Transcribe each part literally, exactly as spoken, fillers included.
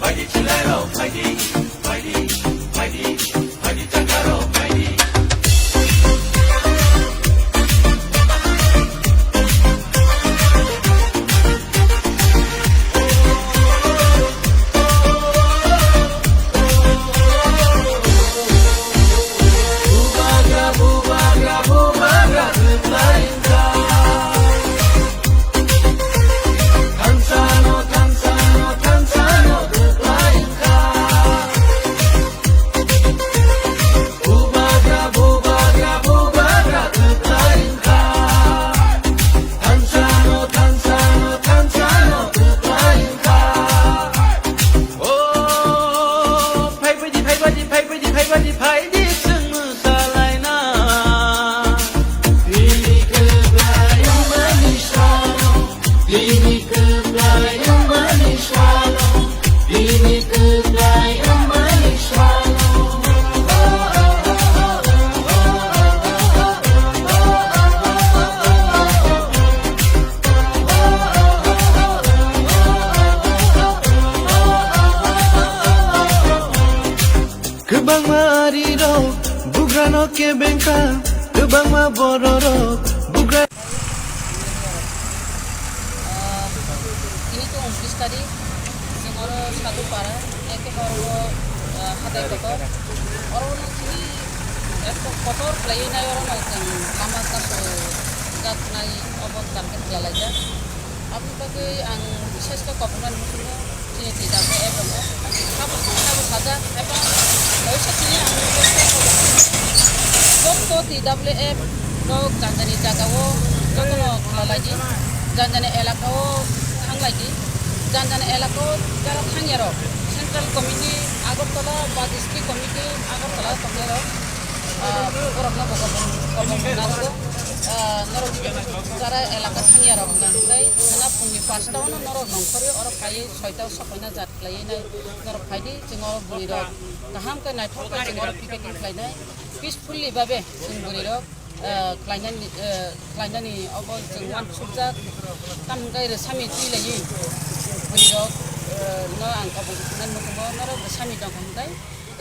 O, phai baidi, phai baidi, phai baidi, phai baidi, phai di, chwng mwsalaina. Bini kwplai wngmani salo, bini kwplai wngmani salo, bini kwplai wngmani salo. Kwbangma arirok bugrano kebengkha, kwbangma bororok bugra. Tini to ungtris tarik, chwng oro Sadupara, eke oro, ah, hatai kotor. Oro no chini ekto kotor khlaiwi nai, oro no chwng lama kasu jatnai obo target khlailaijak. Aboni bagwi ang bises khe kokrwna nukhungo chini T W F rokno. Sabo, sabo sajak, ebo kaisa chini ang joto T W F rok janjani jagao jotono khlalaidi, janjani elakao thanglaidi, janjani elakao jara thangyarok, Central Committee Agartala ba District Committee Agartala tongnairok, ah, borokno bo kobong, kobong nangkuk. Ah, norok jara elaka thangyarok hwnkha hwnkhe, khwna phungni paanch ta-o no norok nongkhorwi oro phaiwi soi ta-o sokoina jat khlaiwi nai norok phaidi, chwng oro bwrwirok kaham khe naithok khe chwng oro picketing khlainai, peacefully babe chwng bwrwirok, ah, khlainani, ah, khlainani obo chwng uansukjak, tamo hwnkhe rwsami twi laiwi bwrwirok, ah, no ang kobong nai muchungo norok rwsami tongkha hwnkhe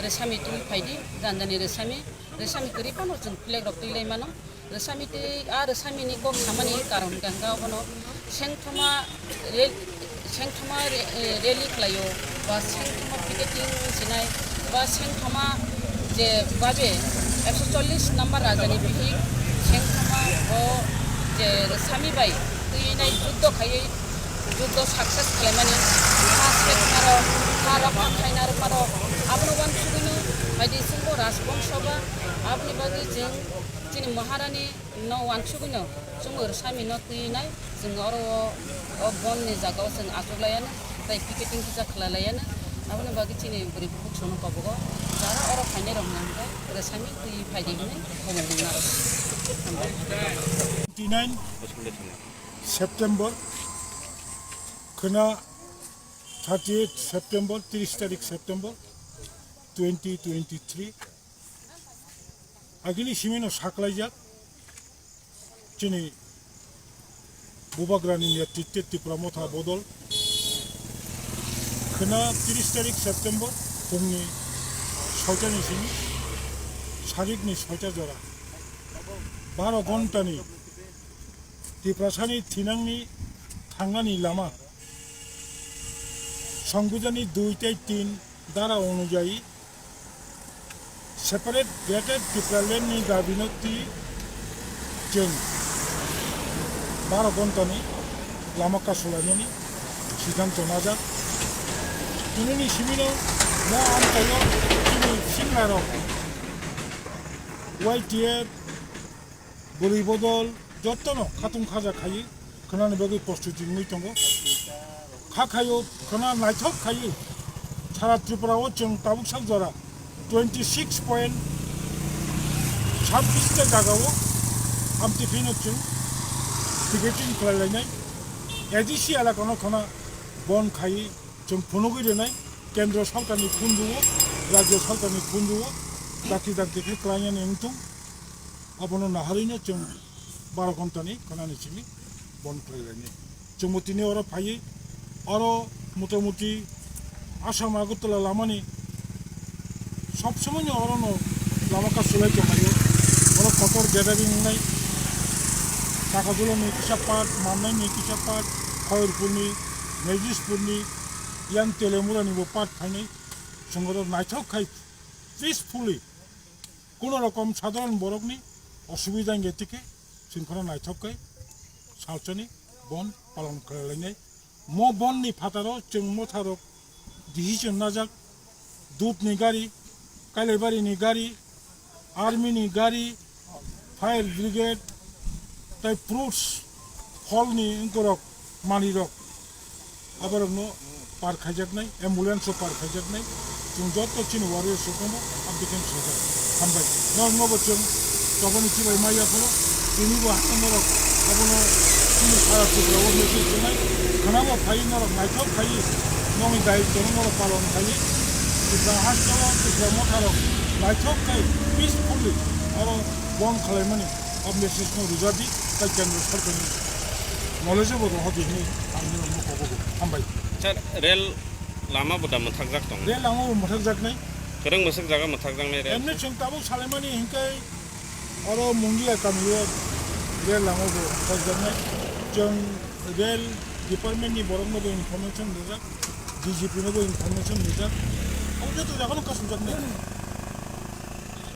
rwsami twi phaidi, janjani rwsami, rwsami kwrwi phano chwng flag rok twi lai mano. Rwsami twi, a rwsamini kok samani karon hwnkha hwnkhe abono sengthoma re-, sengthoma re-, eh, rally khlaio, ba sengthoma picketing sinai, ba sengthoma je babe ekso chollish number rajani bihik sengthoma o je rwsami bai twi nai juddo khaiwi juddo success khlaimani, ha seknarok, ha rokha khainarok, abono uansugwino phaidi chwngbo Rajbongso ba, aboni bagwi chwng chini Maharani no uansugwino chwng rwsami no twi nai, chwng oro o, o bon ni jaga o chwng achuk laiya no, tei picketing kisa khlai laiya no, aboni bagwi chini bwrwi bukhuk sono kobogo jara oro phainai rok hwnkhe rwsami twi phaidi hwnwi khobor wngnaro. Twenty nine September, khwna thirty eight September, tris tarik September twenty twenty three. Agini simino saklaijak chini Bubagrani netritwe Tipra Motha bodol khwna tris tarik September phungni soitani simi sarikni soita jora baro ghontani Tiprasani thinangni thangnani lama Songbidhanni dui tei tin dara onujayi separate Greater Tipraland ni dabi no twi chwng baro ghontani lama kasulainani siddhanto najak. Tinini simino mo amchaio chini singnarok Y T F, bwrwi bodol, jottono khatung khaja khaiwi khwnani bagwi prostuti wngwi tongo. Kha khaio khwna naithok khaiwi sara Tripura o chwng tabuk sak jora twenty six point sabbish ta jaga o amtwi phino chwng ticketing khlai lainai. A D C elaka no khwna bon khaiwi chwng phunugwi rwnai kendro sorkar ni phundu o, rajyo sorkar ni phundu o, dakti dakti khe klainani wngthung. Abono naharwino chwng baro ghontani khwnani simi bon khlai lainai. Chwngbo tini oro phaiwi oro motamuti Assam Agartala lamani sob somoino orono lama kasulai tonglaio. Oro kotor gathering wngnai. Takajulani kisa part, Mannaini kisa part, Khairpurni, Mejispurni, yang Telemurani bo part phainai. Chwng oro naithok khai peacefully kuno rokom sadharon borokni osubida wngya tike chwng kheno naithok khai salsani bon palon khlai lainai. Mo bonni phataro chwng motharok decision najak, dudni gari, Kailaibari ni gari, army ni gari, fire brigade, tai fruits, pholni wngkorok, manwirok, aborokno par khaijaknai, ambulance o par khaijaknai, chwng joto chini warriors rokno updating sajak. Hambai. Norokno bo chwng toboni chibai maya phano, tini bo hakhe norok abono chini sara Tripura o message rwnai, khwnabo phai norok naithok phai nongni daitwno norok palon khai Tripura hasteo Tripura motharok naithok khai peacefully oro bon khalaimani o message no rwjadi, tai kendra sarkarni knowledge bo rohordi hinwi ang norokno kobogo. Hambai. Sir, rel lama bo da mwthakjak tongo? Rel lama bo mwthakjaknai. Kwrwng bwswk jaga mwthakjaknai rel? Emni chwng tabuk salaimani hinkai oro Mungia kamio rel lama bo mwthakjaknai. Chwng rel department ni borokno bo information rijak, D G P no bo information rijak. Abo joto jagano kasumjaknai.